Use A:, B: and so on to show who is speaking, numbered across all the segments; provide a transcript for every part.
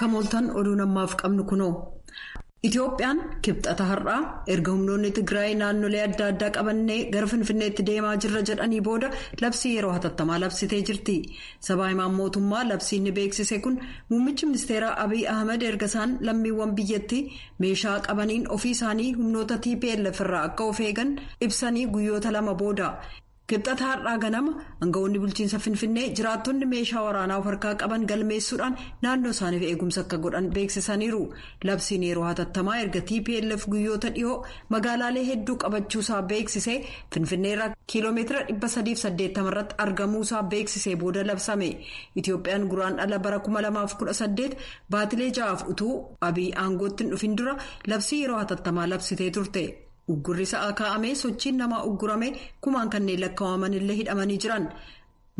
A: Akka mooltan oduun ammaaf qabnu kunoo. Itoophiyaan kibxata har'aa erga humnoonni Tigraay naannolee adda addaa qabannee gara Finfinneetti deemaa jirra jedhanii booda labsii yeroo hatattamaa labsitee jirti. Sabaa himaan mootummaa labsiin ni beeksise kun muummichi ministeeraa Abiy Ahmed erga isaan lammiiwwan biyyattii meeshaa qabaniin ofii isaanii humnoota TPLF irraa akka of eegan ibsanii guyyoota 2 booda. Kibxata har'aa ganama aangawoonni bulchiinsa Finfinnee jiraattonni meeshaa waraanaa of harkaa qaban galmeessuudhaan naannoo isaaniif eegumsa akka godhan beeksisaniiru. Labsiin yeroo hatattamaa erga TPLF guyyoota dhiyoo magaalaalee hedduu qabachuusaa beeksisee Finfinneerraa kiiloomeetira 380 irratti argamuusaa beeksisee booda labsame. Itoophiyaan guraandhala bara 2018 baatilee 6'aaf utuu Abiy aangootti hin dhufin dura labsii yeroo hatattamaa labsitee turte. Uggurri sa'aa kaa'amee sochiin namaa uggurame kumaan kanneen lakkaa'aman illee hidhamanii jiran.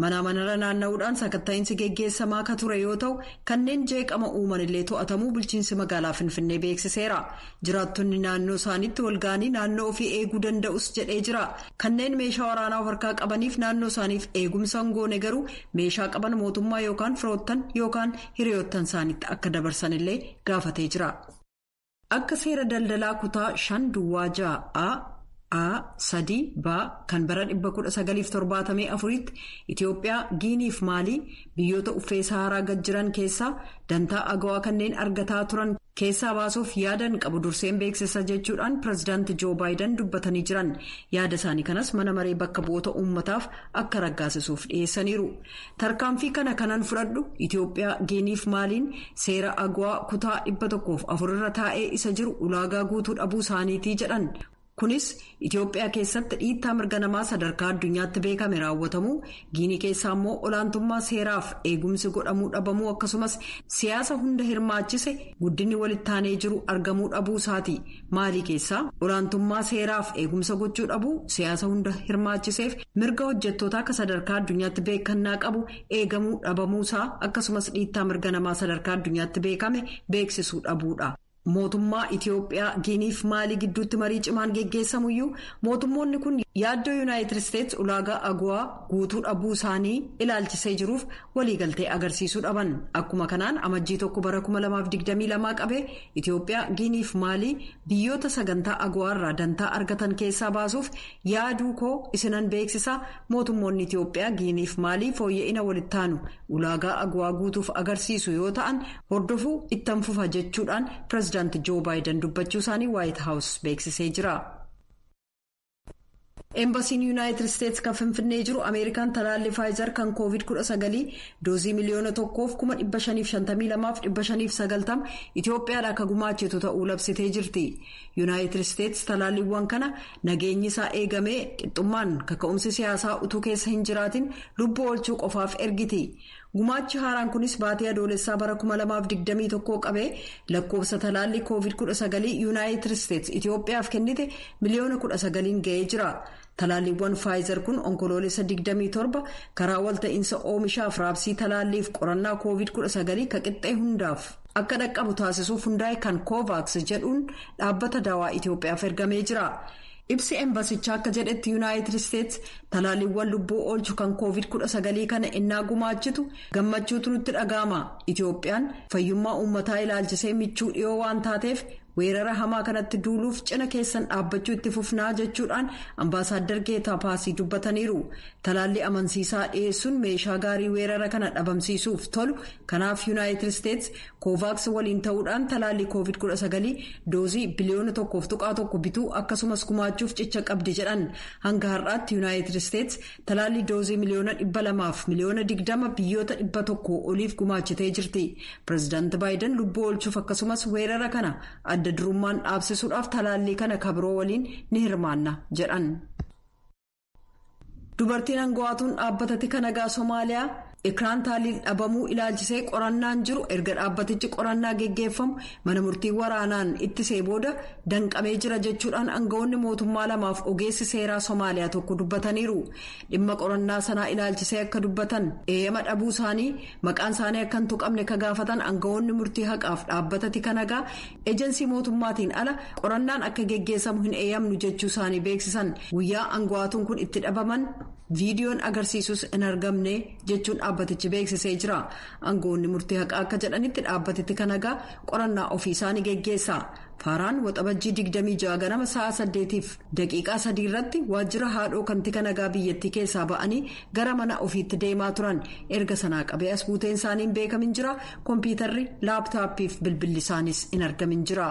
A: Mana manarra naanna'uudhaan sakatta'iinsi geggeessamaa akka ture yoo ta'u kanneen jeeqama uuman illee to'atamuu bulchiinsi magaalaa Finfinnee beeksiseera. Jiraattonni naannoo isaaniitti walga'anii naannoo ofii eeguu danda'us jedhee jira. Kanneen meeshaa waraanaa of harkaa qabaniif naannoo isaaniif eegumsa hin goone garuu meeshaa qaban mootummaa yookaan firoottan yookaan hiriyoottan isaaniitti akka dabarsan illee gaafatee jira. Akka seera daldalaa kutaa 5 duwwaa 6 A A 3 B kan bara 1974tti Itoophiyaa Giiniif Maalii biyyoota uffee Saharaa gad jiran keessaa dantaa agawaa kanneen argataa turan keessaa baasuuf yaadan qabu durseen beeksisa jechuudhaan pireezidaanti Joo Baayiden dubbatanii jiran. Yaada isaanii kanas mana maree bakka bu'oota uummataaf akka raggaasisuuf dhiyeessaniiru. Tarkaanfii kana kanan fudhadhu Itoophiyaa Giiniif Maaliin seera agawaa kutaa 104 irra taa'ee isa jiru ulaagaa guutuu dhabuu isaaniitii jedhan. Kunis Itoophiyaa keessatti dhiittaa mirga namaa sadarkaa addunyaatti beekame raawwatamuu, Giinii keessaa immoo olaantummaa seeraaf eegumsi godhamuu dhabamuu akkasumas siyaasa hunda hirmaachise guddinni walitti aanee jiru argamuu dhabuu isaati. Maalii keessaa olaantummaa seeraaf eegumsa gochuu dhabuu, siyaasa hunda hirmaachiseef mirga hojjettoota akka sadarkaa addunyaatti beekannaa qabu eegamuu dhabamuusaa akkasumas dhiittaa mirga namaa sadarkaa addunyaatti beekame beeksisuu dhabuudha. Mootummaa Itoophiyaa Giiniif Maalii gidduutti marii cimaan geggeessamuyyuu mootummoonni kun yaaddoo Yuunaayitid Isteetsi ulaagaa agawaa guutuu dhabuu isaanii ilaalchisee jiruuf waliigaltee agarsiisuu dhaban. Akkuma kanaan amajjii 1 bara 2022 qabee Itoophiyaa Giiniif Maalii biyyoota sagantaa agawaa irraa dantaa argatan keessaa baasuuf yaaduu koo isinan beeksisaa mootummoonni Itoophiyaa Giiniif Maalii fooyya'ina walittaanu ulaagaa agawaa guutuuf agarsiisu yoo ta'an hordofuu ittan fufa jechuudhaan pireezidaanti Joo Baayiden dubbachuu isaanii Waayit Haawus beeksisee jira. Eembasiin Yuunaayitid Isteetsi kan Finfinnee jiru Ameerikaan talaalli Faayizer kan Covid-19 doozii 1,552,590 Itoophiyaadhaan akka gumaachitu ta'uu labsitee jirti. Yuunaayitid Isteetsi talaalliiwwan kana nageenyi isaa eegamee qixxummaan kaka'umsi siyaasaa utuu keessa hin jiraatin lubbuu oolchuu qofaaf ergiti. Gumaachi haaraan kunis baatii adoolessaa bara 2021 qabee lakkoofsa talaallii Covid-19 Yuunaayitid Isteetsi Itoophiyaaf kennite 19,000,000 ga'ee jira. Talaalliiwwan Faayizer kun onkoloolessa 27 karaa walta'iinsa oomishaaf raabsii talaalliif qorannaa Covid-19 ka qixxee hundaaf akka dhaqqabu taasisuuf hundaa'e kan Kovaaks jedhuun dhaabbata dawaa Itoophiyaaf ergamee jira. Ibsi embasichaa akka jedhetti Yuunaayitid Isteetsi talaalliiwwan lubbuu oolchu kan Covid-19 kana innaa gumaachitu gammachuutu nutti dhaga'ama. Itoophiyaan fayyummaa uummataa ilaalchisee michuu dhiyoo waan taateef weerara hamaa kanatti duuluuf cina keessan dhaabbachuu itti fufnaa jechuudhaan ambaasaaddar Geetaa Paasii dubbataniiru. Talaalli amansiisaa dhiyeessuun meeshaa gaarii weerara kana dhabamsiisuuf tolu. Kanaaf Yuunaayitid Isteetsi Kovaaks waliin ta'uudhaan talaalli Covid-19 doozii biliyoona 1.1 bituu akkasumas gumaachuuf cicha qabdi jedhan. Hanga har'aatti Yuunaayitid Isteetsi talaalli doozii miliyoona 200 fi miliyoona 20 biyyoota 100 oliif gumaachitee jirti. Pireezidaanti Baayiden lubbuu oolchuuf akkasumas weerara kana adda durummaan dhaabsisuudhaaf talaallii kana kabiroo waliin ni hirmaanna jedhan. Dubartiin aangawaatuun dhaabbata tika nagaa Somaaliyaa Ikraan Taaliil dhabamuu ilaalchisee qorannaan jiru erga dhaabbatichi qorannaa geggeeffamu mana murtii waraanaan ittisee booda danqamee jira jechuudhaan aangawoonni mootummaa lamaaf ogeessi seeraa Somaaliyaa tokko dubbataniiru. Dhimma qorannaa sanaa ilaalchisee akka dubbatan eeyyama dhabuu isaanii maqaan isaanii akka hin tuqamne ka gaafatan aangawoonni murtii haqaaf dhaabbata tika nagaa ejensii mootummaatiin ala qorannaan akka geggeessamu hin eeyyamnu jechuu isaanii beeksisan. Guyyaa aangawaatuun kun itti dhabaman viidiyoon agarsiisus hin argamne jechuun. dhaabbatichi beeksisee jira. Aangawoonni murtii haqaa akka jedhanitti dhaabbatitti kan hagaa qorannaa ofii isaanii geggeessa. Faaraan Waxabajjii 26 ganama sa'a 8:03 irratti waajjira haadhoo kan tika nagaa biyyattii keessaa ba'anii gara mana ofiitti deemaa turan. Erga sanaa qabee as buuteen isaanii hin beekamin jira. Kompiitarri, laaptaappiif bilbilli isaanis hin argamin jira.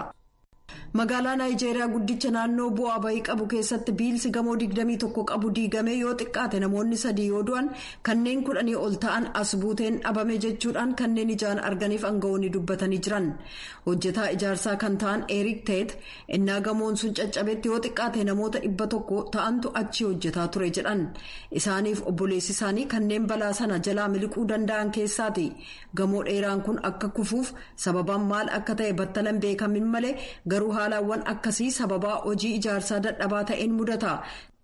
A: Magaalaa Naayijeeriyaa guddicha naannoo bu'aa bayii qabu keessatti biilsi gamoo 21 qabu diigamee yoo xiqqaate namoonni 3 yoo du'an, kanneen 10 ol ta'an as buuteen dhabame jechuudhaan kanneen ijaan arganiif aangawoonni dubbatanii jiran. Hojjetaa ijaarsaa kan ta'an Eric Teet innaa gamoon sun caccabetti yoo xiqqaate namoota 100 ta'antu achi hojjetaa ture jedhan. Isaaniif obboleessi isaanii kanneen balaa sana jalaa miliquu danda'an keessaati. Gamoo dheeraan kun akka kufuuf sababaan maal akka ta'e battalan beekamin malee, garuu haalawwan akkasii sababaa hojii ijaarsaa dadhabaa ta'een mudata.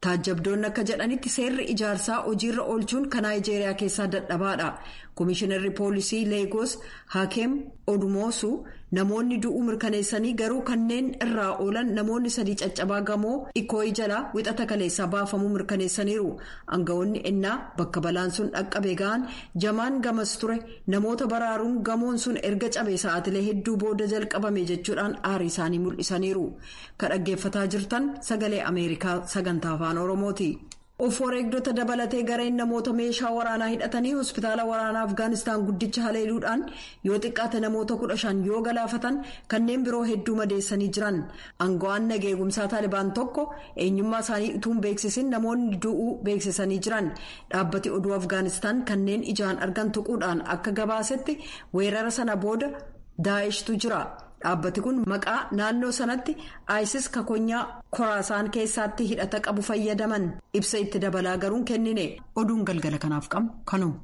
A: Taajjabdoonni akka jedhanitti seerri ijaarsaa hojiirra oolchuun kan Naayijeeriyaa keessaa dadhabaadha. Komishinarri poolisii Leegoos Hakeem Odumoosu namoonni du'uu mirkaneessanii, garuu kanneen irraa oolan namoonni 3 caccabaa gamoo Ikooyi jalaa Wixata kaleessaa baafamuu mirkaneessaniiru. Aangawoonni ennaa bakka balaan sun dhaqqabe ga'an jamaan gamas ture namoota baraaruun gamoon sun erga cabee sa'aatilee hedduu booda jalqabame jechuudhaan aarii isaanii mul'isaniiru. Kan dhaggeeffataa jirtan Sagalee Ameerikaa sagantaa Afaan Oromooti. Of wareegdota dabalatee gareen namoota meeshaa waraanaa hidhatanii hospitaala waraanaa Afgaanistaan guddicha haleeluudhaan yoo xiqqaate namoota 15 yoo galaafatan, kanneen biroo hedduu madeessanii jiran. Aangawaan nageegumsaa Taalibaan tokko eenyummaa isaanii utuu hin beeksisin namoonni du'uu beeksisanii jiran. Dhaabbati oduu Afgaanistaan kanneen ijaan argan tuquudhaan akka gabaasetti weerara sana booda Daa'ishtu jira. Dhaabbati kun maqaa naannoo sanatti ISIS kakonyaa Koraasaan keessaatti hidhata qabu fayyadaman. Ibsa itti dabalaa garuu kennine. Oduun galgala kanaaf qabnu kanuma.